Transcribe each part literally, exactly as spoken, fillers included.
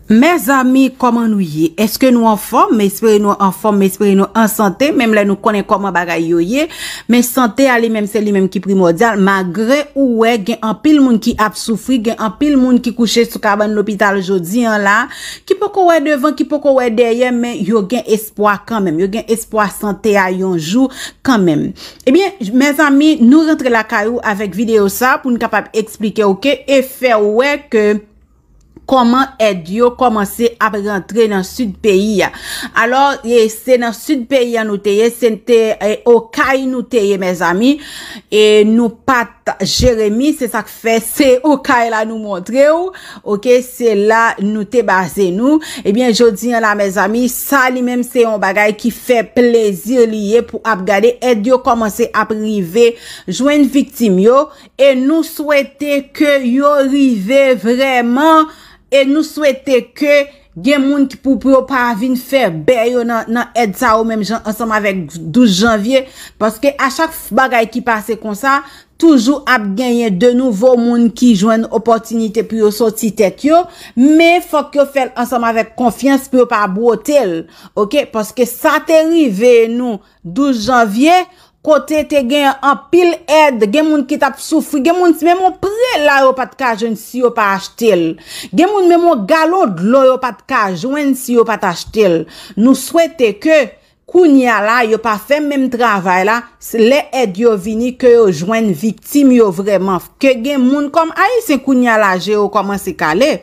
Mezanmi, kòman nou ye? Èske nou anfòm? M espere nou anfòm, m espere nou an sante, menm lè nou konnen kòman bagay yo ye. Men sante a li menm, se li menm ki primòdyal. Malgre ou wè gen anpil moun ki ap soufri, gen anpil moun ki kouche sou kabann lopital jodi an la, ki poko wè devan, ki poko wè dèyè, men yo gen espwa kanmenm. Yo gen espwa sante a yon jou kanmenm. Ebyen, mezanmi, nou rantre lakay ou avèk videyo sa pou n kapab eksplike w ke e fè w wè ke kòman èd yo kòmanse ap rantre nan sid peyi a. Alò, e, se nan sid peyi a nou te ye, se te, e, Okay nou te ye, mezanmi. E nou pa t Jeremi, se sa k fè se Okay la nou montre w. Oke, se la nou te baze nou. Ebyen, jodi an la, mezanmi, sa li menm se yon bagay ki fè plezi li ye pou ap gade èd yo kòmanse ap rive jwenn viktim yo. E nou swete ke yo rive vrèman, e nou swete ke gen moun ki pou, pou yo pa vin fè bè yo nan, nan èd sa yo menm jan ansanm avèk douz janvye, paske a chak f-, bagay ki pase konsa, toujou ap genyen de nouvo moun ki jwenn opòtinite pou yo soti tèt yo, men fòk yo fè l ansanm avèk konfyans pou yo pa bwote l, oke? Paske sa te rive nou douz janvye, kote te gen anpil èd, gen moun ki t ap soufri, gen moun menm yon prela yo pa t ka jwenn si yo pa achte l. Gen moun menm yon galon dlo yo pa t ka jwenn si yo pa t achte l. Nou swete ke kounye a la, yo pa fè menm travay la, s-, lè èd yo vini, ke yo jwenn viktim yo vrèman. Ke gen moun kòm Ayisyen kounye a la, je yo kòmanse kale.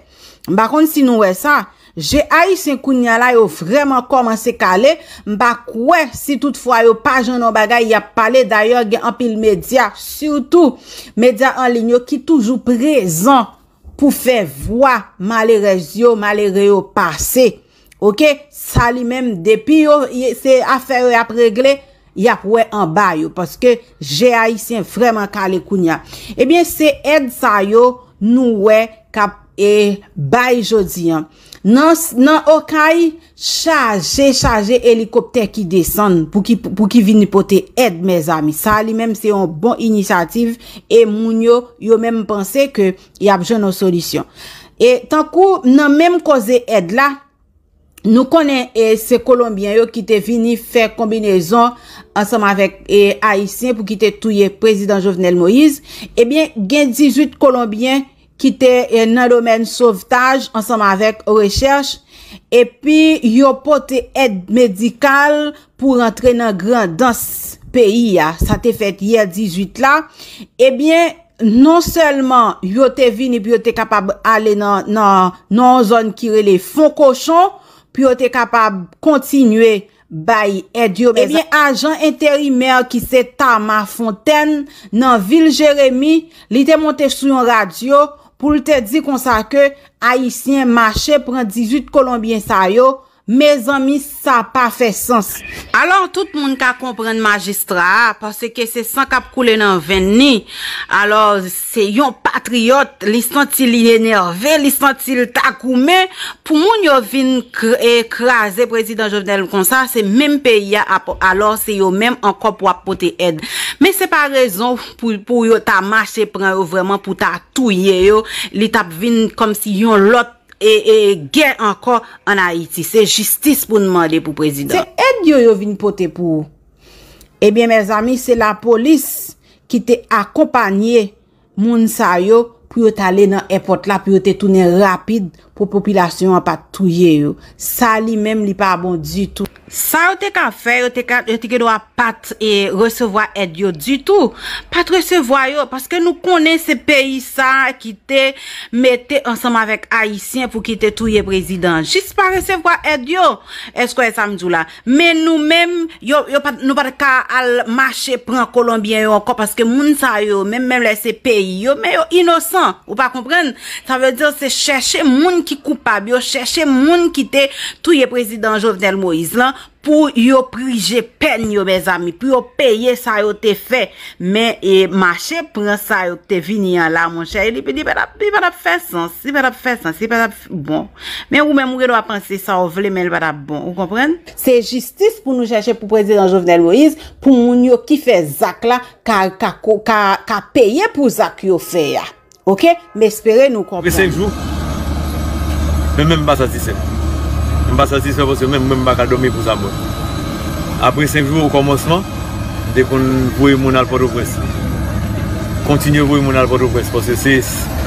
M pa konn si nou wè sa. Je Ayisyen kounye a la, yo vrèman kòmanse kale. M pa kwè si toutfwa yo pa jwenn yon bagay, y ap pale. Dayè, gen anpil medya, sitou medya an liy yo, ki toujou prezan pou fè vwa malerèz yo, malere yo pase. Oke? Sa li menm, depi yo, ye, se afè yo y ap regle, y ap wè anba yo, paske je Ayisyen vrèman kale kounye a. Ebyen, se èd sa yo nou wè k ap, e, bay jodi an. Nan, nan Okay, chaje, chaje elikoptè ki desann pou ki, pou ki vini pote èd, mezanmi. Sa li menm se yon bon inisyativ, e moun yo, yo menm panse ke y ap jwenn yon solisyon. E tankou nan menm koze èd la, nou konnen, e, se Kolonbyen yo ki te vini fè konbinezon ansanm avèk, e, Ayisyen pou ki te touye Prezidan Jovenel Moïse. Ebyen, gen dizuit Kolonbyen ki te, e, nan domèn sovtaj ansanm avèk rechèch, epi yo pote èd medikal pou rantre nan Grandans peyi a. Sa te fèt yè dizuit la. Ebyen, non sèlman yo te vini pou yo te kapab ale nan, nan, nan yon zòn ki rele Fon Kochon, pou yo te kapab kontinye bay èd yo. Ebyen, ajan enterimè ki se Tama Fontaine nan vil Jeremi, li te monte sou yon radyo pou l te di konsa ke Ayisyen mache pran dizuit Kolonbyen sa yo. Mezanmi, sa pa fè sans. Alò, tout moun ka konprann majistra a, paske se san k ap koule nan venn li. Alò, se yon patriyòt, li santi li enève, li santi l ta goumen. Pou moun yo vin kr-, e, kraze Prezidan Jovenel konsa, se menm peyi a ap, alò, se yo menm ankò pou ap pote èd. Men se pa rezon pou, pou yo ta mache pran yo vrèman pou ta touye yo. Li t ap vin kòmsi yon lòt e, e, gè ankò ann Ayiti. Se jistis pou n mande pou prezidan. Se èd yo yo vin pote pou ou. Ebyen, mezanmi, se lapolis ki te akonpanye moun sa yo pou yo t ale nan èpòt la, pou yo te tounen rapid, pou popilasyon an pa t touye yo. Sa li menm, li pa bon ditou. Sa yo te ka fè, yo te ka, yo te gen dwa pa t, e, resevwa èd yo ditou. Pa t resevwa yo, paske nou konnen se peyi sa a ki te mete ansanm avèk Ayisyen pou ki te touye prezidan. Jis pa resevwa èd yo. Èske w wè sa m di w la? Men nou menm, yo, yo pa t, nou pa t ka al mache pran Kolonbyen yo ankò, paske moun sa yo, menm, menm lè se peyi yo, men yo inosan. Ou pa konprann? Sa vle di se chèche moun ki koupab yo, chèche moun ki te touye prezidan Jovenel Moïse lan, pou yo prije pèn yo, mezanmi, pou yo peye sa yo te fè. Men, e, mache pran sa yo te vini an la, monchè, li, li pa t ap, li pa t ap fè sans, li pa t ap fè sans, li pa t ap f-, bon. Men ou menm, ou gen dwa panse sa w vle, men li pa t ap bon, ou konprann? Se jistis pou nou chèche pou prezidan Jovenel Moïse, pou moun yo ki fè zak la, ka, ka, ka, ka peye pou zak yo fè a. Oke? M espere nou konprann. Apre senk jou, Men menm m pa satisfè. M pa satisfè paske menm mwen m pa ka dòmi pou sa m wè. Apre senk jou, okòmansman, m te konn voye moun al Pòtoprens. Kontinye voye moun al Pòtoprens paske se,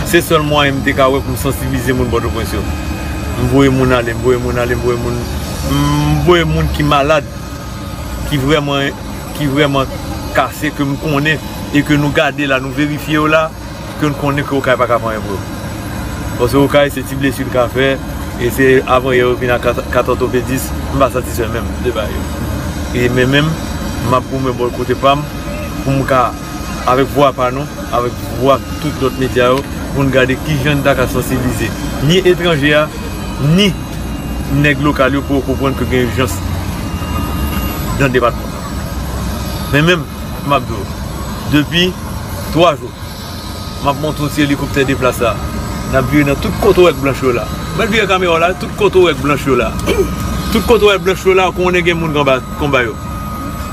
se sèl mwayen m te ka wè pou m sansibilize moun Pòtoprens yo. M voye moun ale, m voye moun ale, m voye moun, m voye moun ki malad, ki vrèman, ki vrèman kase, ke m konnen e ke nou gade la, nou verifye yo la, ke n konnen ke Okay pa ka fè anyen pou yo. Paske Okay se ti blesi l ka fè, e se avan yè yo vin ak kat, kat òtopedis, m pa satisfè menm de bagay yo. E men menm, m ap goumen bò kote pa m, pou m ka, avèk vwa pa nou, avèk vwa tout lòt medya yo, pou n gade kijan n ta ka sansibilize ni etranje a, ni nèg lokal yo pou yo konprann ke gen ijans nan depatman. Men menm, m ap di w, depi twa jou, m ap monte yon ti elikoptè de plas la. N ap vire nan tout kote w wè k blanch yo la. Mwen vire kamera w la, tout kote w wè k blanch yo la. Tout kote w wè k blanch yo la, konnen gen moun k anba konba yo.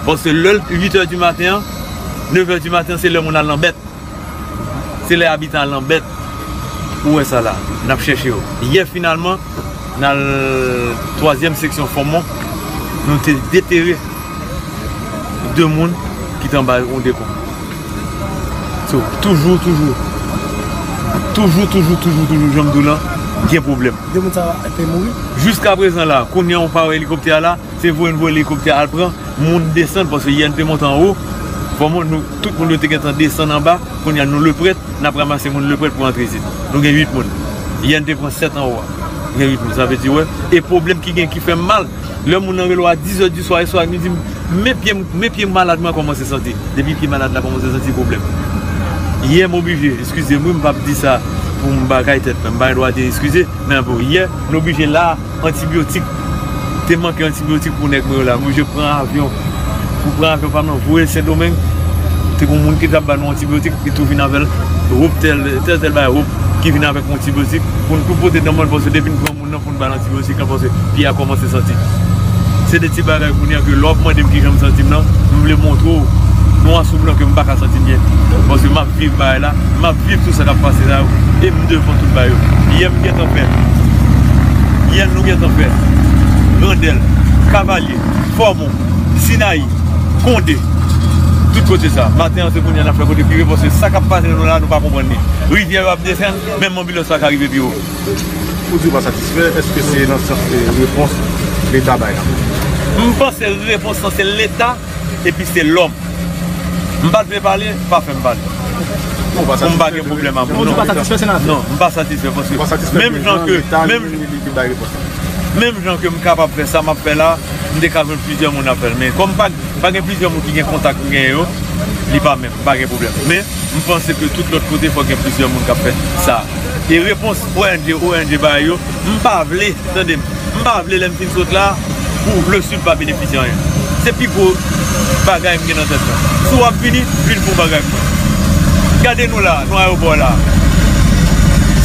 Paske lè uit è di maten an, nèf è di maten an, se lè moun al nan bèt. Se lè abitan al nan bèt. Ou wè sa la. N ap chèche yo. Yè finalman, nan twazyèm seksyon Fòmon, nou te detere de moun ki te anba yon dekonb. So, toujou, toujou, toujou, toujou, toujou, toujou, jan m di w lan, gen pwoblèm. De moun sa te mouri? Jiska prezan la, kounye a, ou pa wè elikoptè a la, se voye n voye elikoptè a al pran moun desann, paske yè n te monte anwo. Fò moun, nou, tout moun yo te gentan desann anba. Kounye a, nou Leprèt, n ap ranmase moun Leprèt pou antre isit. Nou gen uit moun. Yè n te pran sèt anwo a. Gen uit moun, sa vle di, wè. E pwoblèm ki gen ki fè m mal, lè moun nan rele w a dis è di swa, e swa, li di m, men pye m, men pye malad mwen kòmanse santi. Depi pye malad la kòmanse santi pwoblèm. Yè m oblije, eskize m, wi, m p ap di sa pou m bagay tèt mwen. M pa gen dwa di eskize, men bon, yè, n oblije la, antibyotik. Te manke antibyotik pou nèg mwen yo la. M oblije pran avyon. Pou pran avyon pa m nan, voye l Sendomeng. Te gen yon moun ki t ap ba nou antibyotik, li tou vin avè l. Wop tèl, tèl, tèl bagay, wop, ki vin avèk yon antibyotik. Pou n tou pote nan men l, paske depi n pran moun nan pou n ba l antibyotik lan, paske pye a kòmanse santi. Se de ti bagay kounye a ke lè w ap mande m kijan m santi m nan, m vle montre w nwa sou blan ke m pa ka santi m byen. Paske m ap viv bagay la, m ap viv tout sa k ap pase la yo, e m devan tout bagay yo. Yè m gentan fè, yè nou gentan fè, Grandèl, Kavalye, Fòmon, Sinayi, Konde, tout kote sa. Maten an, se kounye a n ap fè kote prive, paske sa k ap pase nou la, nou pa konprann li. Rivyè yo ap desann, menm anbilans pa ka rive pi wo. Ou di w pa satisfè, èske se nan sans, e, repons Leta bay la? M panse repons lan se Leta epi se lòm. M pa t vle pale, pa fè m pale. Pou m pa gen pwoblèm avè w. Ou di w pa satisfè, senatè? Non, m pa satisfè paske menm jan ke, menm, menm jan ke m kapab fè sa m ap fè la, m te ka jwenn plizyè moun ap fè l. Men kòm pa, pa gen plizyè moun ki gen kontak m genyen yo, li pa menm, pa gen pwoblèm. Men m panse ke tout lòt kote fò gen plizyè moun k ap fè sa. E repons O N G, O N G bay yo, m pa vle, tande m, m pa vle lè m fin sot la pou le Sud pa benefisye anyen. Se pi gwo bagay m gen nan tèt mwen. Si w ap vini, vin pou bagay mwen. Gade nou la, nou ayewopò la.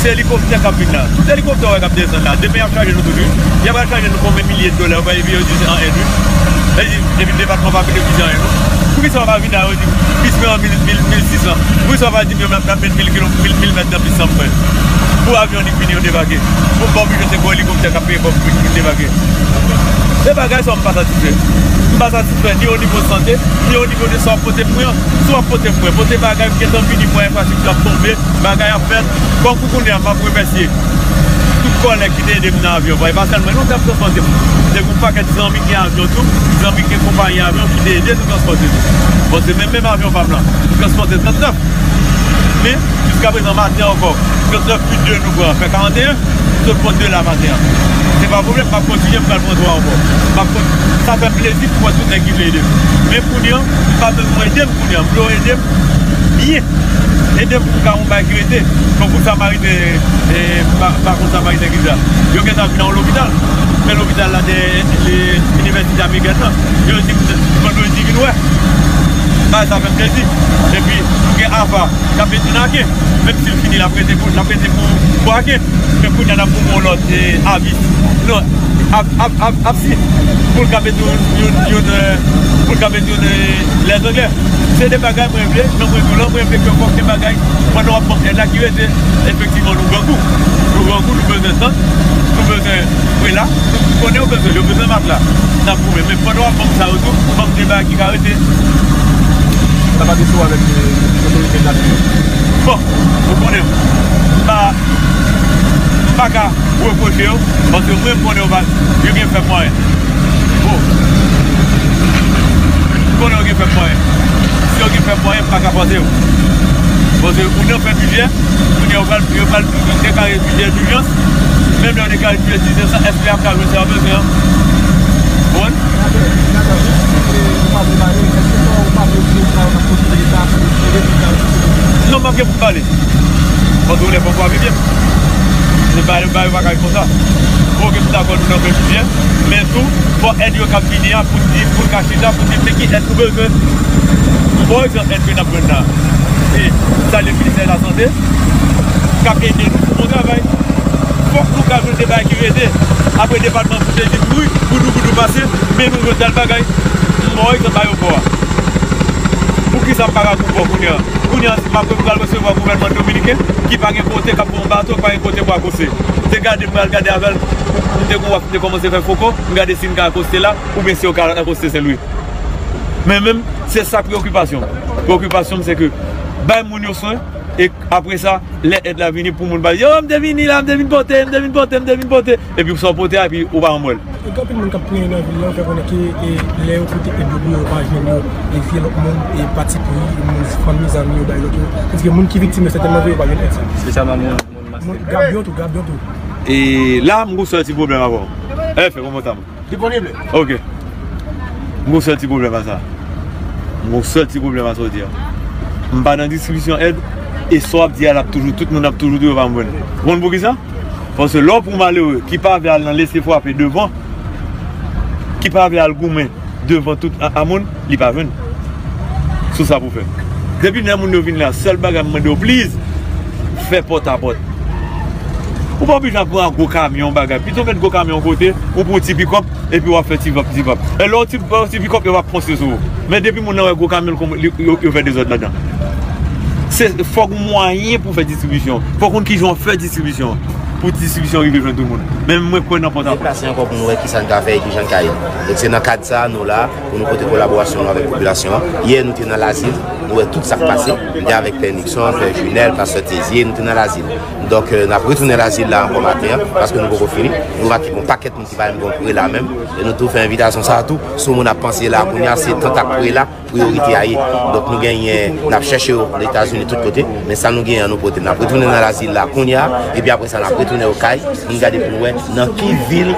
Se elikoptè k ap vin la. Tout elikoptè w wè k ap desann la, demen y ap chaje nou tout wi. Y ap al chaje nou konbyen milye de dola, yo pa epi yo di se an èd wi. Sa vle di, epi depatman pa benefisye anyen non. Poukisa w pa vin la, yo di, plis ke an mil, mil, mil sis san. Poukisa w pa di m yo m ap, m ap met mil kilo, mil, mil mèt nan pis lan pou mwen? Pou avyon nik vini yo debake. Pou m pa oblije se gwo elikoptè k ap peye kòb pou, pou debake. Se bagay sa m pa satisfè. M pa satisfè ni o nivo sante, ni o nivo de sa w ap pote pou mwen an. Si w ap pote pou mwen, pote bagay, m gentan vini pou enfrastrikti ap tonbe, bagay ap fèt. Kòm kounye a, m ap remèsye tout kòlèg ki te ede m nan avyon. E pa sèlman nou k t ap transpòte m. Te gen yon pakèt zanmi ki gen avyon tou, zanmi ki gen konpayi avyon ki te ede nou transpòte tou. Bon, se menm, menm avyon pa m lan, nou transpòte trannèf. Men, jiskaprezan, maten ankò, trannèf plis de nou pran, fè karanteyen, sot pran de la maten an. Se pa pwoblèm, m ap kontinye, m pral pran twa ankò. M ap kon-, sa fè m plezi pou wè tout nèg ki vle ede m. Men kounye a, m pa bezwen ede m kounye a, m vle yo ede m byen. Ede m pou m ka yon bagay ki rete. Tankou Samariten, e, m pa, m pa konn Samariten ki sa. Yo gentan vin nan yon lopital. Men lopital la de, de Inivèsite Amerikèn nan. Yo di m vandredi vin wè. Bagay sa fè m plezi. Epi, nou gen AFA k ap met nou nan Aken. Menm si l fini, l ap rete pou, l ap rete pou, pou Aken. Men kounye a, n ap goumen yon lòt, e, avi. Non, ap, ap, ap, ap si. Pou l ka met yon, yon, yon, e, pou l ka met yon, e, lèzanglè. Se de bagay mwen vle, men mwen di w lan, mwen vle ke fòk gen bagay, pandan w ap ban m èd la ki rete, efektivman, nou grangou. Nou grangou, nou bezwen sant. Ou bezwen prela, ou konnen ou bezwen, yo bezwen matelas. N ap goumen, men pandan w ap ban m sa yo tou, ban m de bagay ki ka rete. Sa pa te sou avèk, euh, otorite natirèl. Bon, ou konnen, m pa, m pa ka repwoche yo, paske mwen, m konnen yo pa, yo gen fèb mwayen. Bon. M konnen yo gen fèb mwayen. Si yo gen fèb mwayen, m pa ka fòse yo. Paske ou nan fè bidjè, kounye a yo pral, yo pral deklare bidjè dijans. Menm lè yo deklare bidjè dijans, èske y ap ka jwenn sa yo bezwen an? Ou konprann? Non, m ap gen pou m pale. Paske ou lè poko ap byen. Se pa, pa yo pa ka konsa. Fò gen tout akò nou nan fè byen. Men tou, fò èd yo k ap vini a pou di, pou l ka chita, pou di men ki èd nou bezwen. Bon egzanp, èd ke n ap jwenn la. Se salye ministè lasante k ap ede nou pou bon travay. Fòk nou ka jwenn de bagay ki rete. Apre depatman pou te di wi, goudou goudou pase, men nou jwenn tèl bagay. Bon egzanp, ayewopò a. Poukisa m pa ka gou bò kounye a? Kounye a, m ap pral resevwa gouvènman dominiken ki pa gen kote k ap pran yon bato, ki pa gen kote pou akoste. M te gade, m pral gade avè l, m te gon waf, m te kòmanse fè foko, m gade si m ka akoste la, oubyen si yo ka akoste Senlwi. Men menm, se sa preyokipasyon m. Preyokipasyon m, se ke bay moun yo swen, e apre sa, lè èd la vini, pou moun pa di, yo, m te vini la, m te vin pote, m te vin pote, m te vin pote, epi sa w pote a, epi ou pa janm wè l. E gen anpil moun k ap plenyen nan vil la, yo fè konnen ke, e, lè yo pote èd yo pou yo, yo pa jwenn yo, e, vye lòt moun, e, pati pri, e, moun, fanmi, zanmi yo bay lòt yo. Paske moun ki viktim yo, sètènman vre, yo pa jwenn èd sa. Espesyalman moun, moun maskè. Moun, grab yo tou, grab yo tou. E la, m gon sèl ti pwoblèm avè w. Enfen, kòman sa m? Disponib. Ok. M gon sèl ti pwoblèm a sa. M gon sèl ti pwoblèm a sa w di a. M pa nan distribisyon èd, e sa w ap di a, l ap toujou, tout moun ap toujou di yo pa jwenn. Ou konn poukisa? Paske lè w pran yon malere ki pa vle al nan lese frape devan, ki pa vle al goumen devan tout a, a moun, li pa jwenn. Sou sa pou fè. Depi lè moun yo vin la, sèl bagay m mande w, please, fè pòt a pòt. Ou pa oblije ap pran gwo kamyon, bagay. Pito w met gwo kamyon yon kote, ou pran yon ti pikòp, epi w ap fè ti vap, ti vap. E lè w ti, w ti pikòp, yo ap fonse sou ou. Men depi moun nan wè gwo kamyon, l kòm-, li, yo, yo fè dezòd ladan. Se, fòk gon mwayen pou fè distribisyon. Fòk konn kijan w fè distribisyon. Pou distribisyon rive jwenn tout moun. Men mwen kwè nan pòt a pòt. Deplase ankò pou nou wè kisa n ka fè e kijan n ka ede. Donk se nan kad sa a nou la, pou nou pote kolaborasyon nou avèk popilasyon an. Yè nou te nan Lazil, nou wè tout sa k pase. Nou te avèk Pè Nixon, Pè Junèl, Pastè Tezier, nou te nan Lazil. Donk, euh, n ap retounen Lazil la ankò maten an, paske nou poko fini. Nou make yon pakèt moun ki pa menm gon prela menm. E nou tou fè envitasyon sa a tou. Si yon moun ap panse la kounye a, se tant ak prela, priyorite a ye. Donk nou genyen, n ap chèche yo Etazini tout kote, men sa nou genyen an nou pote. N ap retounen nan Lazil la kounye a, epi apre sa n ap retounen Okay pou n gade pou n wè nan ki vil,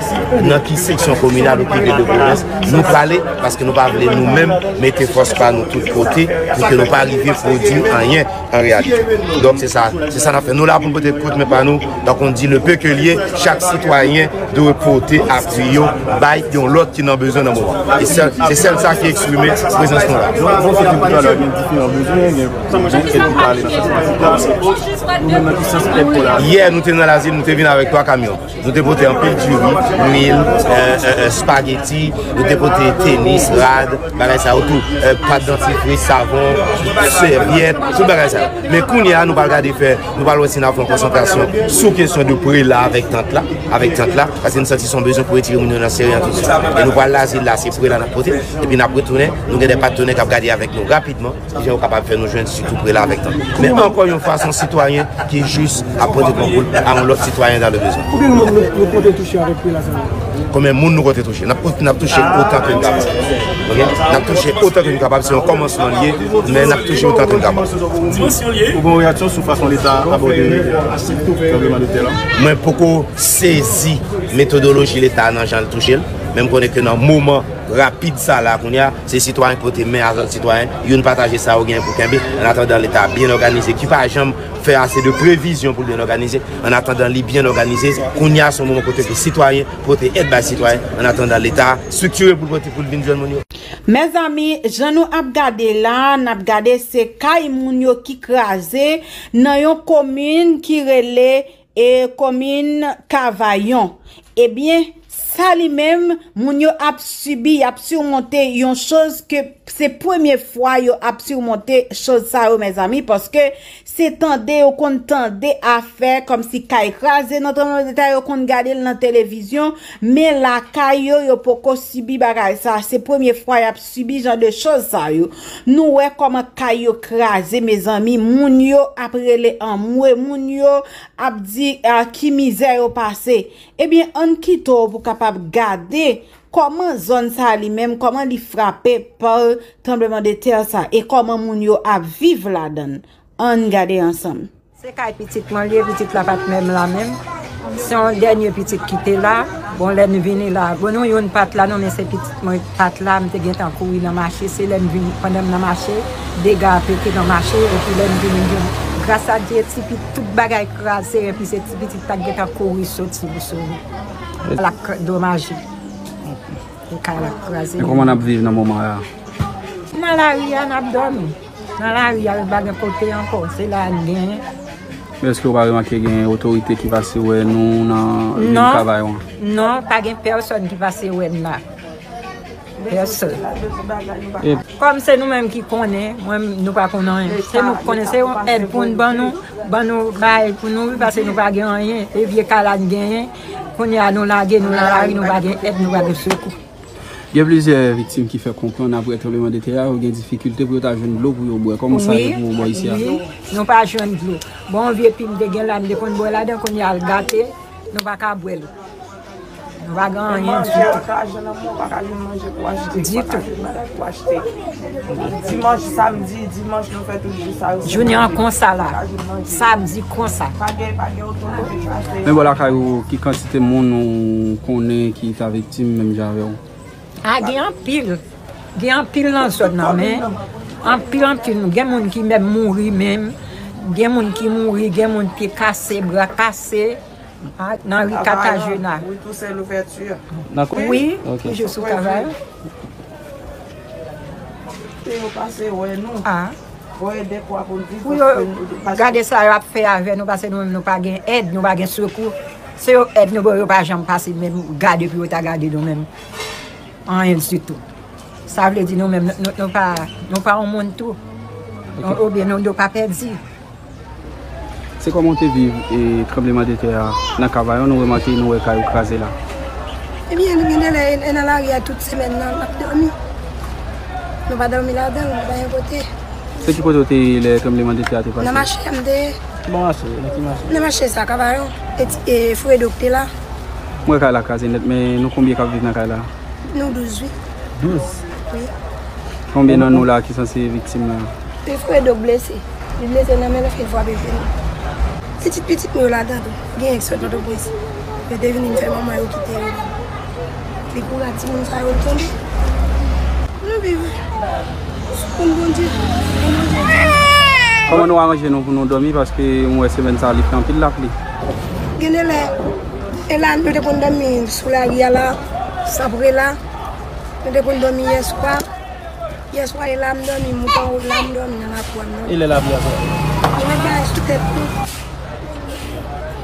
nan ki seksyon kominal ou ki vil de pwovens nou prale, paske nou pa vle nou menm mete fòs pa nou tout kote pou ke nou pa rive pwodui anyen an reyalite. Donk se sa, se sa n ap fè. Nou la pou n pote kout men pa nou, donk on di le peu que l ye, chak sitwayen dwe pote apui yo bay yon lòt ki nan bezwen nan moman. E sèl, se sèl sa ki eksprime prezans nou la. Donk, bon, se te talè, gen diferan bezwen, gen, gen èd ki prale nan chak sitwayen. Nou menm nan ki sans èd pou la? Yè, nou te nan Lazil, nou te vin avèk twa kamyon. Nou te pote anpil diri, lwil, euh, euh, euh, spageti, nou te pote tenis, rad, bagay sa yo tou, euh, pat dantifris, savon, sèvyèt, tout bagay sa yo. Men kounye a, nou pral gade fè, nou pral wè si n ap fè yon konsantrasyon sou kesyon de prela avèk tant la, avèk tant la, paske nou santi se yon bezwen pou retire moun yo nan seri an tout swit. E nou pral Lazil la, se prela n ap pote, epi n ap retounen, nou gen de patnè k ap gade avèk nou rapidman, kijan yo kapab fè nou jwenn sitou prela avèk tant. Men ankò yon fwa, se yon sitwayen ki jis ap pote konkou l a yon lòt sitwayen dans le besoin. Konbyen moun nou, nou konte touche avèk prela sa yo? Konbyen moun nou konte touche? N ap, n ap touche otan ke n kapab. Ok? N ap touche otan ke n kapab. Se yon kòmansman l ye, men n ap touche otan ke n kapab. Ou gen yon reyaksyon sou fason Leta abòde tranblemanntè la? Mwen poko sezi metodoloji Leta a nan jan l touche l, men m konnen ke nan moman rapid sa la kounye a, se sitwayen ki pote men a lòt sitwayen, youn pataje sa yo genyen pou kenbe, an atandan Leta byen òganize, ki pa janm fè ase de previzyon pou l byen òganize, an atandan li byen òganize, kounye a se yon moman kote ke sitwayen pote èd bay sitwayen, an atandan Leta estriktire pou l pote, pou l vin jwenn moun yo. Mezanmi, jan nou ap gade la, n ap gade se kay moun yo ki kraze nan yon komin ki rele e komin Kavayon. Ebyen, Sa li menm, moun yo ap sibi, y ap simonte yon choz ke se premye fwa yo ap simonte choz sa yo, mezanmi, paske se tande yo konn tande afè kòmsi kay kraze nan tranblemanntè, yo konn gade l nan televizyon, men lakay yo, yo poko sibi bagay sa. Se premye fwa y ap sibi jan de choz sa yo. Nou wè kòman kay yo kraze, mezanmi, moun yo ap rele anmwe, moun yo ap di, ah, ki mizè yo pase. Ebyen, ann kite w pou w kapab gade kòman zòn sa a li menm, kòman li frape pa tranblemanntè sa a, e kòman moun yo ap viv ladan l. Ann gade ansanm. Se kay pitit mwen li ye, pitit la pa t menm la menm. Se yon dènye pitit ki te la. Bon, lè n vini la, bon, nou youn pa t la non, men se pitit mwen pa t la, m te gentan kouri nan mache. Se lè n vin, pandan m nan mache, dega a pete nan mache, epi lè n vini, m jwenn, gras a Dye, ti pit, tout bagay kraze, epi se ti pitit la k gentan kouri soti pou sove. L ak domaje. E kay la kraze. E kòman n ap viv nan moman la? Nan lari a, n ap dòmi. Nan lari a, yo pa gen kote ankò. Se la n genyen. Men èske w pa remake gen otorite ki pase wè nou nan vil Kavayon an? Non, pa gen pèsonn ki pase wè n la. Pèsonn. E kòm se nou menm ki konnen, mwen, nou pa konn anyen. Se nou k konnen, se yon èd pou n ban nou, ban nou bagay pou nou, wi, paske nou pa gen anyen. E vye kay la n genyen, kounye a nou lage, nou nan lari, nou pa gen èd, nou pa gen sekou. Gen plizyè viktim ki fè konprann apre tranblemanntè a, yo gen difikilte pou yo ta jwenn dlo pou yo bwè. Kòman sa ye pou bò isi a? Wi, nou pa jwenn dlo. Bon, vye pi m te gen la, m te konn bwè ladan, kounye a l gate, nou pa ka bwè l. Nou pa gen anyen ditou. Ditou. Dimanch, samdi, dimanch, nou fè tout jou sa yo. Jounen an konsa la. Samdi konsa. Pa gen, pa gen otorite ki pase. Men bò lakay ou, ki kantite moun ou konnen ki ta viktim menm jan avè w? A, gen anpil. Gen anpil nan zòn nan, men anpil, anpil. Gen moun ki menm mouri menm. Gen moun ki mouri, gen moun pye kase, bra kase. A, nan ri Katajina. Wi, toujou sou Kavayon. Pou yo pase wè nou. A. Pou yo gade sa yo ap fè avè nou, paske nou menm nou pa gen èd, nou pa gen sekou. Se yo èd nou ba yo, yo pa janm pase menm gade pou yo ta gade nou menm. Anyen ditou. Sa vle di nou menm, nou, nou, nou pa, nou pa yon moun tou. Oubyen nou, nou pa pèdi. Se kòman w te viv, e, tranblemanntè a nan Kavayon, nou remake, nou wè kay ou kraze la? Ebyen, nou gen de lè, e, nan lari a tout semèn nan, n ap dòmi. Nou pa dòmi ladan l, nou pa gen kote. Se ki kote w te ye lè tranblemanntè a te pase? Nan mache a m te ye. Ki bò mache? Nan ki mache? Nan mache sa, Kavayon. E ti, e, Fredo k te la. M wè kay la kraze nèt, men nou konbyen k ap viv nan kay la? Nou douz, wi. Douz? Wi. Konbyen nan nou la ki sanse viktim la? Yon frè Dok blese. Li blese nan men l, fè l frape jenou. Pitit pitit mwen yo ladan tou. Gen yon ki sot Pòtoprens. Yo te vini fè manman yo kite yo. Li kouri ak timoun sa yo tonbe. Nou viv. Sou kont Bondye. Kont Bondye. Kòman nou aranje nou pou nou dòmi? Paske mwen wè semèn sa a, li fè anpil lapli. Gen de lè, e la, nou te konn dòmi sou lari a la, Sanprela. Nou te konn dòmi yèswa. Yèswa, e la m dòmi, m anwo la, m dòmi nan lakou a, m dòmi. E lè lapli a fè? Nou met bagay sou tèt nou.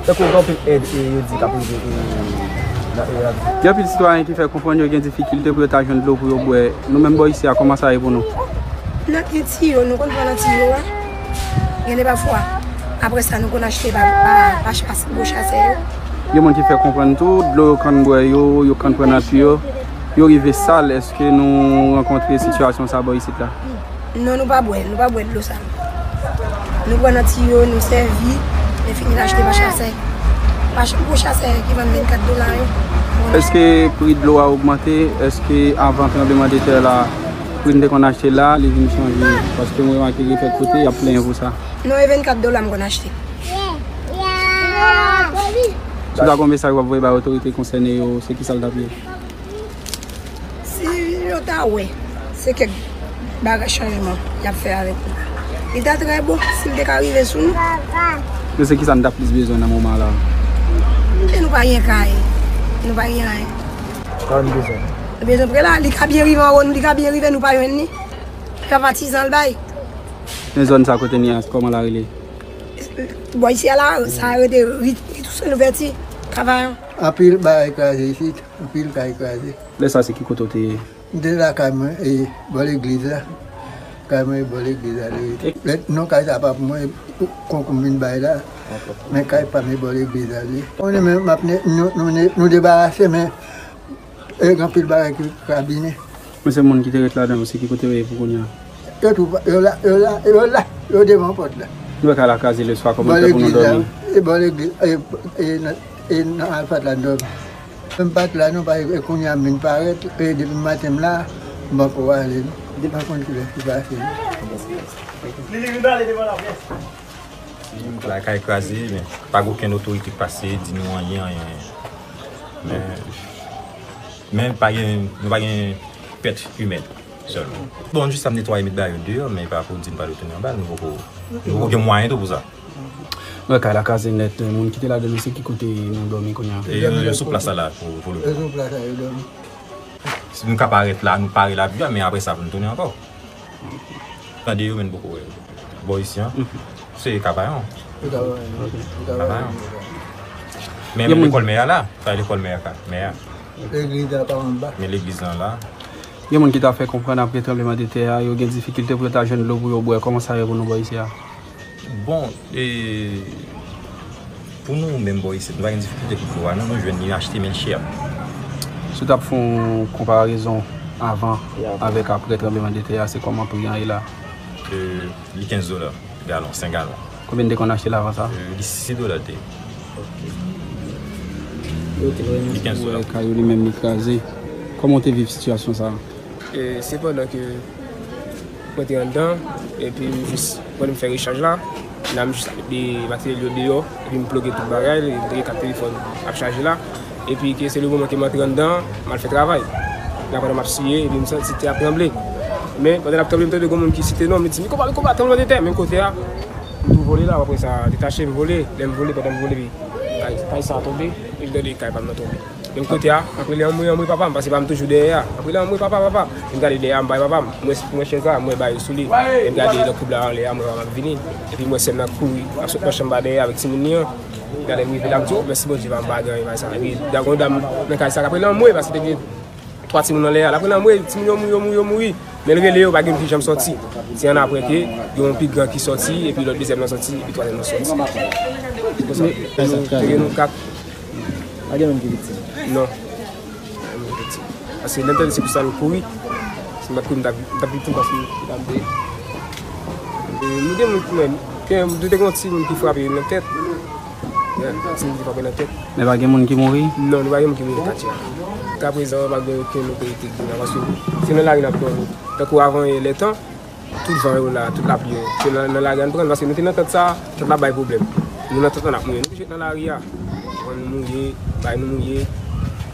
Tankou gen anpil èd, e, yo di k ap rive, e, nan, e, la. Gen anpil sitwayen ki fè konprann yo gen difikilte pou yo ta jwenn dlo pou yo bwè. Nou menm bò isi a, kòman sa ye pou nou? N ap gen tiyo, nou konn pran nan tiyo a. Gen de pafwa. Apre sa, nou konn achte pa, pa, pa chas-, gwo chasè yo. Gen moun ki fè konprann tou, dlo yo konn bwè yo, yo konn pran nan tiyo, yo rive sal. Èske nou rankontre sitiyasyon sa bò isit la? Non, nou pa bwè, nou pa bwè dlo sal. Nou pran nan tiyo, nou sèvi, lè fini n achte pa chasè. Pa ch-, gwo chasè ki vann vennkat dola yo. Èske pri dlo a ogmante? Èske avan tranblemanntè la, pri n te konn achte la, li vin chanje? Paske mwen remake gen kèk kote, y ap plenyen pou sa. Non, e vennkat dola m konn achte. Si w ta gen yon mesaj w ap voye bay otorite konsène yo, se ki sa l t ap ye? Si yo ta wè, se kèk bagay chanjman y ap fè avèk nou. Li ta trè bon si l te ka rive sou nou. Men se ki sa n ta plis bezwen nan moman la? Men nou pa gen kay, nou pa gen anyen. Sa nou bezwen? Nou bezwen prela, li ka byen rive anwo nou, li ka byen rive nou pa jwenn li. Li ka patizan l bay. Men zòn sa kote n ye a, kòman l a rele? Bò isi a la, sa rete ri, ri Tousen Louvèti. Kavayon. Anpil bagay kraze isit, anpil kay kraze. Lè sa se ki kote w te ye? M te lakay mwen, e, bò legliz la. Kay mwen e bò legliz la li rete. Lè non kay sa pa pou mwen, konkou m vin bay la. Men kay pa m e bò legliz la li ye. Konnen men m ap ne, nou, nou, nou debarase, men e gen anpil bagay ki abime. Men se moun ki te ret ladan yo, se ki kote yo ye pou kounye a? Yo tou, yo la, yo la, yo la, yo devan pòt la. Nou wè kay la kraze lè swa, kòman nou fè pou nou dòmi? E bò legliz, e, e, nan, e nan asfalt la n dòmi. M pa t la non, paske kounye a m vin parèt, e depi maten m la, m poko ale non. M pa konn kilè ki pase non. Lakay kraze, men pa gen okenn otorite k pase di nou anyen, anyen, anyen. Men, men pa gen, nou pa gen pèt imèn sèlman. Bon, jis ap netwaye, met bagay yo deyò, men pa pou di n pa retounen anba, nou poko, nou poko gen mwayen tou pou sa. Mwen, kay la kraze nèt, moun ki te ladan yo, se ki kote nou dòmi kounye a? E yo, yo sou plas la, la, pou, pou le. Yo sou plas la, yo dòmi. Si nou ka parèt la, nou pare lavi a, men apre sa, pou nou tounen ankò. Tande yo, men n poko wè yo. Bò isi an, se Kavayon. Kavayon. Men lekòl mè a la, sa lekòl mè a ka, mè a. Legliz la pa anba. Men legliz lan la. Gen moun ki ta fè konprann apre tranblemanntè a, yo gen difikilte pou yo ta jwenn dlo pou yo bwè. Kòman sa ye pou nou bò isi a? Bon, e, pou nou menm bò isit, nou pa gen difikilte pou dlo a non, nou jwenn li achte men l chè. Si w t ap fè yon konparezon avan avèk apre tranblemanntè a, se kòman pri an ye la? E, li kenz dola galon, senk galon. Konbyen te konn achte l avan sa? E, li sis dola l te ye. Li kenz dola. Kay ou li menm li kraze. Kòman w te viv sitiyasyon sa a? E, se pandan ke mwen te anndan, epi m jis, pandan m fè rechaj la, la m jis mete materyèl yo deyò, epi m ploge tout bagay, m te gen kat telefòn ap chaje la, epi ke se le moman ke m antre anndan, m al fè travay. La pandan m ap siye, epi m santi tè ap tranble. Men, pandan l ap tranble, m tande gon moun ki site non m, li di, "Miko pa, Miko pa, tranblemanntè, men kote a, m tou vole la, apre sa, detache, m vole, lè m vole, pandan m vole, epi kay, kay sa a tonbe, epi m tande kay pa m nan tonbe." Menm kote a, m ap rele anmwe, anmwe papa m, paske papa m toujou dèyè a. M ap rele anmwe papa, papa. M gade dèyè a, m pa wè papa m. M wè, m wè chèz la, m wè ba yo sou li. M gade nan koub la anlè a, m wè papa m ap vini. Epi m wè sè m nan kouri, ap sot nan chanm ba dèyè avèk timoun li an. M gade m rive la, m di, "O, mèsi Bondye, papa m pa gen anyen, bagay sa." Epi, gon dam nan kay sa k ap rele anmwe, paske te gen twa timoun anlè a. L ap rele anmwe, timoun yo mouri, yo mouri, yo mouri. Men l rele yo, pa gen moun ki janm sòti. Se annapre ke gen yon pi gran ki sòti, epi lòt dezyèm nan sòti, epi twazyèm nan sòti. Se konsa. Nou, te gen nou kat. Pa gen moun ki viktim? Non. Pa gen moun ki viktim. Paske lè m tande se pou sa nou kouri. Si m pa t kouri, m t ap, m t ap viktim paske m t ap de. E, nou gen moun ki, men, gen, nou te gen yon timoun ki frape nan tèt. Yeah, timoun ki frape nan tèt. Men pa gen moun ki mouri? Non, nou pa gen moun ki mouri nan katye a. Jiska prezan, pa gen okenn otorite ki vin la, paske se nan lari n ap dòmi. Tankou avan yè lè tan, tout van yo la, tout lapli yo, se nan, nan lari a n pran l, paske nou te nan tant sa, tant la bay pwoblèm. Nou nan tant la n ap mouye. Nou oblije ret nan lari a. Konprann, nou mouye, bay nou mouye,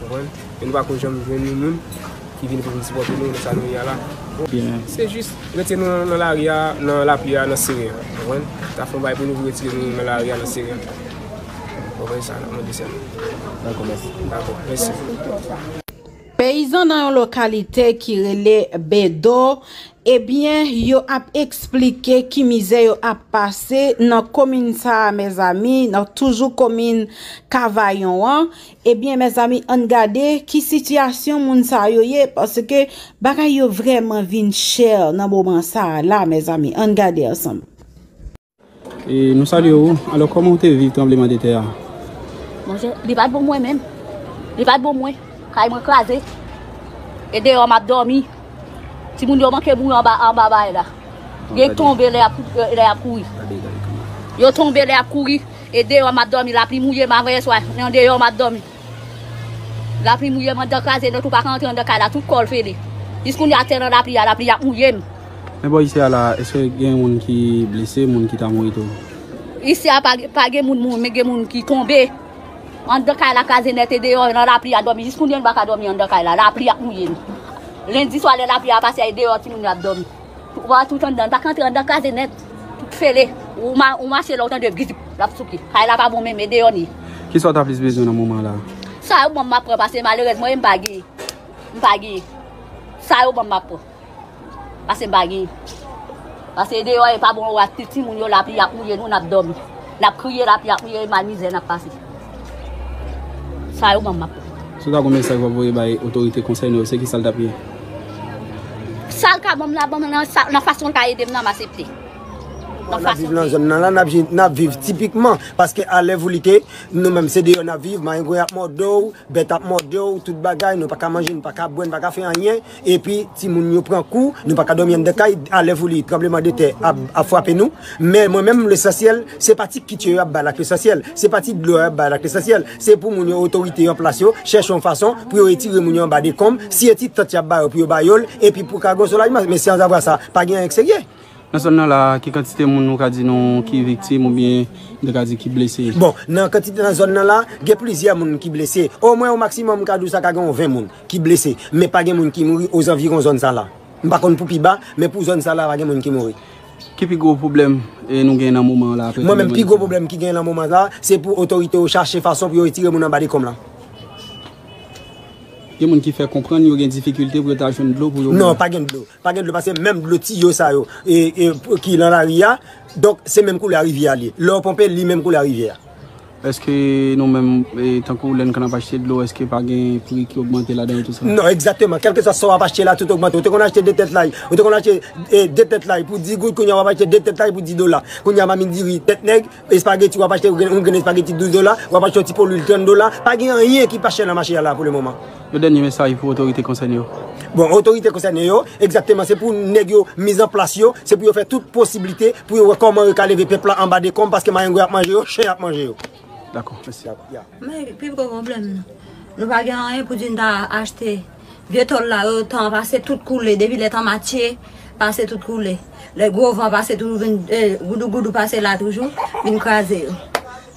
konprann? E nou pa ko janm jwenn yon moun ki vin pou vin sipòte nou nan sa nou ye a la. Byen. Se jis retire nou nan lari a, nan lapli a, nan seren an. Konprann? Ta fè yon bagay pou nou, pou retire nou nan lari a, nan seren an. Konprann sa, n ap mande sèlman. Dakò, mèsi. Dakò, mèsi. Peyizan nan yon lokalite ki rele Bedo, ebyen, yo ap eksplike ki mizè yo ap pase nan komin sa a, mezanmi, nan toujou komin Kavayon an. Ebyen, mezanmi, ann gade ki sitiyasyon moun sa yo ye, paske bagay yo vrèman vin chè nan moman sa a la, mezanmi. Ann gade ansanm. E, nou salye w. Alò, kòman w te viv tranblemanntè a? Monchè, li pa t bon mwen menm. Li pa t bon mwen. Kay mwen kraze. E deyò m ap dòmi. Timoun yo manke mouri anba, anba bay la. Yo tonbe lè y ap, lè y ap kouri. Yo tonbe lè y ap kouri. E deyò m ap dòmi. Lapli mouye m, avan yè swa, nan deyò m ap dòmi. Lapli mouye m anndan kraze nèt, ou pa ka antre anndan kay la, tout kò l fele. Jis kounye a, tè nan lapli a, lapli ap mouye m. Men bò isi a la, èske gen moun ki blese, moun ki ta mouri tou? Isi a pa, pa gen moun mouri, men gen moun ki tonbe. Anndan kay la kraze nèt e deyò nan lapli a dòmi. Jis kounye a nou pa ka dòmi anndan kay la, lapli ap mouye nou. Lendi swa lè lapli a pase a, e deyò timoun yo ap dòmi. Ou wè tout anndan, nou pa ka antre anndan kraze nèt. Tout fele. Ou ma-, ou mache la, ou tande gizip, l ap souke. Kay la pa bon menm, e deyò n ye. Kisa w ta plis bezwen nan moman la? Sa yo ban m m ap pran, paske malerèzman, e m pa genyen. M pa genyen. Sa yo ban m m ap pran. Paske m pa genyen. Paske deyò e pa bon, ou wè ti timoun yo, lapli ap mouye nou, n ap dòmi. N ap kriye, lapli ap mouye, e mal mizè n ap pase. Sa yo ban m, m ap pran. Si w ta gon mesaj w ap voye bay otorite konsène yo, se ki sa l t ap ye? Sa l ka ban m la, ban m nan, sa, nan fason l ka ede m nan, m aksepte. Bon, n ap viv nan zòn nan la, n ap, j- n ap viv tipikman. Paske alè voulite, nou menm se deyò n ap viv, marengo ap mòde w, bèt ap mòde w, tout bagay, nou pa ka manje, nou pa ka bwè, nou pa ka fè anyen. Epi, timoun yo pran kou, nou pa ka dòmi anndan kay, alè voulite, tranbleman de tè ap, ap frape nou. Men mwen menm, lesansyèl, se pa ti kit yo y ap bay la k lesansyèl. Se pa ti dlo y ap bay la k lesansyèl. Se pou moun yo, otorite yo an plas yo, chèche yon fason pou yo retire moun yo anba dekonm. Si e ti tant y ap ba yo pou yo ba yo l, epi pou ka gen yon soulajman. Men si anzavwa sa, pa gen anyen k serye. Nan zòn nan la, ki kantite moun ou ka di nou ki viktim oubyen nou ka di ki blese? Bon, nan kantite nan zòn nan la, gen plizyè moun ki blese. Omwen, o maksimòm, m ka di w sa ka gen yon ven moun ki blese. Men pa gen moun ki mouri ozanviwon zòn sa la. M pa konn pou pi ba, men pou zòn sa la, pa gen moun ki mouri. Ki pi gwo pwoblèm e nou gen nan moman an la? Mwen menm, pi gwo pwoblèm ki gen nan moman la, se pou otorite yo chache fason pou yo retire moun anba dekonm lan. Gen moun ki fè konprann yo gen difikilte pou yo ta jwenn dlo pou yo bwè. Non, pa gen dlo. Pa gen dlo, paske menm dlo tiyo sa yo e, e, ki nan lari a, donk se menm koulè rivyè a li ye. Lè w ponpe, li menm koulè rivyè a. Èske nou menm, e, tankou lè n konn ap achte dlo, èske pa gen pri ki ogmante ladan yo, tout sa? Non, egzakteman. Kèlkeswa sa w ap achte la, tout ogmante. Ou te konn achte de tèt lay, ou te konn achte, e, de tèt lay pou dis goud, kounye a w ap achte de tèt lay pou dis dola. Kounye a, mamit diri, tèt nèg, espageti, w ap achte yon grenn, yon grenn espageti douz dola, w ap achte yon ti polwil trant dola. Pa gen anyen ki pa chè nan mache a la pou le moman. Yon dènye mesaj pou otorite konsène yo. Bon, otorite konsène yo, egzakteman, se pou nèg yo miz an plas yo, se pou yo fè tout posiblite pou yo wè kòman yo ka leve pèp la anba dekonm, paske marengo ap manje yo, chen ap manje yo. Dakò, mèsi. Ya. Men pi gwo pwoblèm nou, nou pa gen anyen pou di n ta achte. Vye tòl la yo, tan an pase, tout koule. Depi lè tan matye, pase, tout koule. Lè gwo van pase, toujou vin, eh, goudougoudou pase la toujou, vin kraze yo.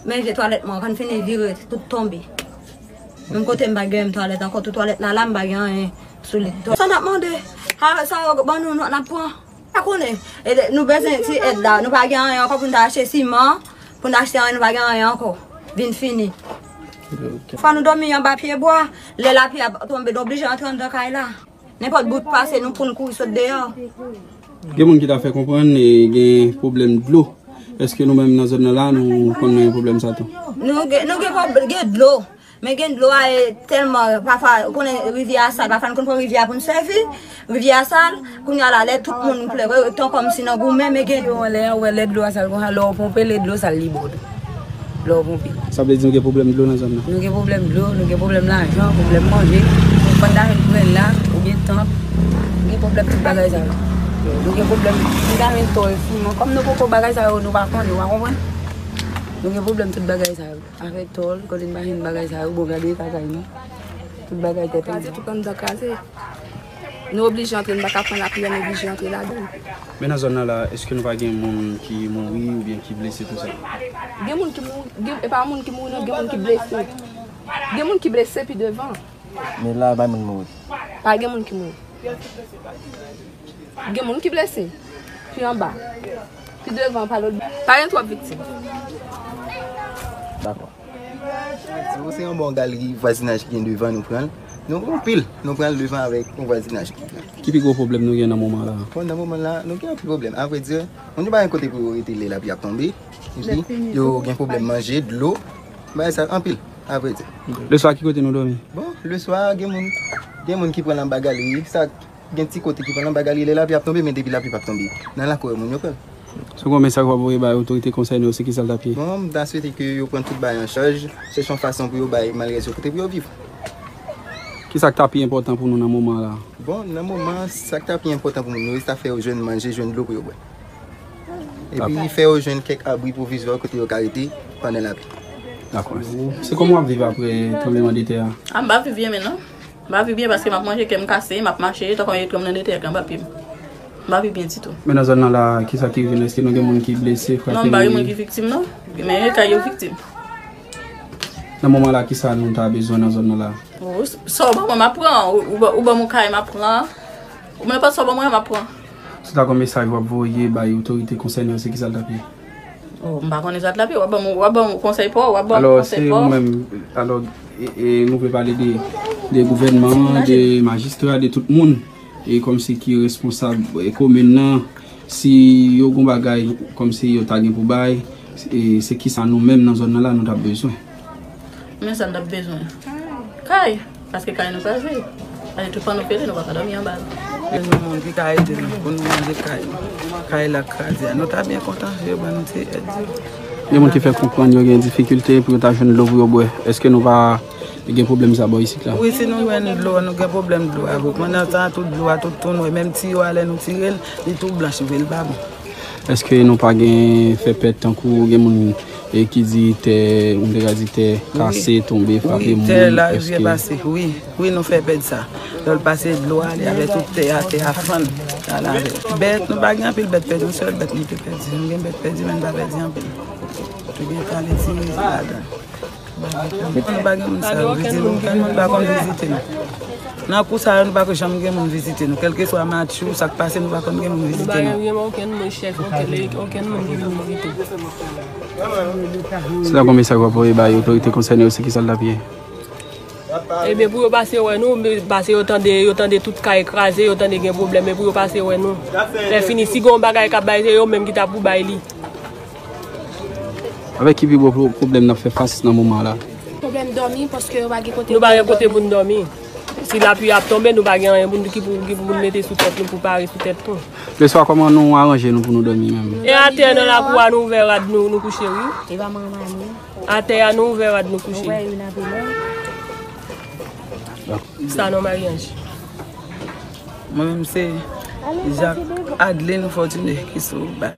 Men vye twalèt mwen, kan fini vire, tout tonbe. Menm kote m pa gen menm twalèt ankò, tout twalèt la la, m pa gen anyen sou li. Sa n ap mande, a, sa yo ban nou, nou, n ap pran. Pa konnen. E de- nou bezwen ti èd la. Nou pa gen anyen ankò pou n ta achte siman, pou n achte anyen, nou pa gen anyen ankò. Vin fini. Fò nou dòmi anba pye bwa. Lè lapli ap tonbe, nou oblije antre anndan kay la. Nenpòt bout pase nou pou n kouri sot deyò. Gen moun ki ta fè konprann e gen pwoblèm dlo. Èske nou menm nan zòn nan la, nou konn gen pwoblèm sa tou? Nou gen, nou gen pwob- gen dlo. Men gen dlo a e tèlman, pafwa, ou konnen rivyè a sal, pafwa n konn pran rivyè a pou n sèvi, rivyè a sal, kounye a la, lè tout moun plere, tan kòmsi nan goumen, men gen dlo. Lè, wè, lè dlo a sal konsa, lè w ponpe, lè dlo sal li bon tou. Lè w ponpe. Sa vle di nou gen pwoblèm dlo nan zòn nan? Nou gen pwoblèm dlo, nou gen pwoblèm lajan, pwoblèm manje, fò n ta jwenn grenn la, oubyen tant. Nou gen pwoblèm tout bagay sa yo. Nou gen pwoblèm, nou ta jwenn tòl, siman. Kòm nou poko bagay sa yo, nou pa konnen, ou pa konprann? Nou gen pwoblèm tout bagay sa yo. Afè tòl, kote n pa jwenn bagay sa yo, bon, gade eta kay nou. Tout bagay tèt kraze, tout anndan kraze. Nou oblije antre, n pa ka pran lapli a, nou oblije antre ladan l. Men nan zòn nan la, èske nou pa gen moun ki mouri oubyen ki blese tou sa? Gen moun ki mouri, gen, e pa moun ki mouri non, gen moun ki blese. Gen moun ki blese pi devan. Men la, pa moun mouri. Pa gen moun ki mouri. Gen moun ki blese. Pi anba. Pi devan, pa lòt bò. Pa gen twòp viktim. Dakò. Efektivman, se yon bon galeri vwazinaj ki gen devan, nou pran l. Nou anpil, nou pran l devan avèk yon vwazinaj ki pran. Ki pi gwo pwoblèm nou gen nan moman la? Bon, nan moman la, nou gen anpil pwoblèm. Avrèdi, moun yo pa gen kote pou yo rete lè lapli ap tonbe. Epi, yo gen pwoblèm manje, dlo. Bagay sa anpil, avrèdi. Leswa, ki kote nou dòmi? Bon, leswa, gen moun, gen moun ki pran l anba galeri. Sa Gen ti kote ki pran nan bagay li, lè lapli ap tonbe, men depi lapli p ap tonbe, nan lakou moun yo pran. Si w gen yon mesaj w ap voye bay otorite konsène yo, se ki sa l t ap ye? Bon, m ta swete ke yo pran tout bagay an chaj, chèche yon fason pou yo bay malere yo kote pou yo viv. Ki sa k ta pi enpòtan pou nou nan moman an la? Bon, nan moman an, sa k ta pi enpòtan pou moun yo, se ta fè yo jwenn manje, jwenn dlo pou yo bwè. Epi fè yo jwenn kèk abri pwovizwa kote yo ka rete pandan lapli. Dakò. Se kòman w ap viv apre tranbleman de tè a? A, m pa viv byen menm non. M pa viv byen paske m ap manje, kè m kase, m ap mache, tankou yon etranm nan de tè a, m pa viv. M pa viv byen ditou. Men nan zòn nan la, kisa ki rive nou? Èske nou gen moun ki blese, frape? Non, m pa gen moun ki viktim non. Men kay yo viktim. Nan moman la, kisa nou ta bezwen nan zòn nan la? Ou, sa w ban mwen, m ap pran. Ou, ou, ou ban mwen kay, m ap pran. Ou nenpòt sa w ban mwen, m ap pran. Si w ta gen yon mesaj w ap voye bay otorite konsène yo, se kisa l t ap ye? Oh, m pa konnen sa t ap ye. W ap ban m, w ap ban m konsèy pa w, w ap ban m konsèy pa w. Alò, se ou menm, alò, e, e, nou vle pale de, de gouvènman, de majistra, de tout moun, e kòmsi ki responsab, e, komin nan, si yo gen bagay kòmsi yo ta gen pou bay, e, se kisa nou menm nan zòn nan la nou t ap bezwen? Men sa n t ap bezwen. Kay. Paske kay nou kraze. Kay tout panno pete, nou pa ka dòmi anba l. Gen moun ki ka ede nou pou nou ranje kay nou. Kay la kraze a. Nou ta byen kontan si yo ban nou ti èd yo. Gen moun ki fè konprann yo gen difikilte pou yo ta jwenn dlo pou yo bwè. Èske nou pa gen pwoblèm sa bò isit la? Wi, si nou jwenn dlo, nou gen pwoblèm dlo avèk. Pandan tan an, tout dlo a, tout tou nwè. Menm tiyo a, lè nou tire l, li tou blanch vre, li pa bon. Èske nou pa gen fè pèt tankou gen moun e ki di tè, moun te ka di tè kase, tonbe, frape moun? Wi, tè la, rivyè pase, wi. Wi, nou fè pèd sa. Lè l pase dlo a, li avè tout tè a, tè a fann. Ala, bèt, nou pa gen anpil bèt pèdi, yon sèl bèt nou te pèdi. Nou gen bèt pèdi, men nou pa pèdi anpil. Nou gen tan de ti ladan. Nou pa gen moun sa yo vizite nou. Okenn moun pa konn vizite nou. Nan kou sa yo, nou pa janm gen moun vizite nou. Kèlkeswa match ou sa k pase, nou pa konn gen moun vizite nou. Nou pa gen okenn moun chèf, okenn, okenn moun ki vin vizite nou. Sila, konbyen sa w ap voye bay otorite konsène yo, se ki sa l t ap ye? Ebyen, pou yo pase wè nou, men pase yo tande, yo tande tout kay kraze, yo tande gen pwoblèm, men pou yo pase wè nou. Lè fini, si gen yon bagay k ap bay, se yo menm ki ta pou bay li. Avèk ki pi gwo pwo-, pwoblèm n ap fè fas nan moman la? Pwoblèm dòmi, paske yo pa gen kote pou nou dòmi. Nou pa gen kote pou nou dòmi. Si lapli ap tonbe, nou pa gen anyen pou nou ki pou, ki pou nou mete sou tèt nou, pou pare sou tèt nou. Leswa, kòman nou aranje nou pou nou dòmi menm? E atè nan lakou a, nou ouvè rad nou, nou kouche, wi. E pa manman nou. Atè a, nou ouvè rad nou kouche. Ou wè, yo n ap Sa non, Maryanje. Mwen menm se Jacques Adeline Fortuné ki sou ba.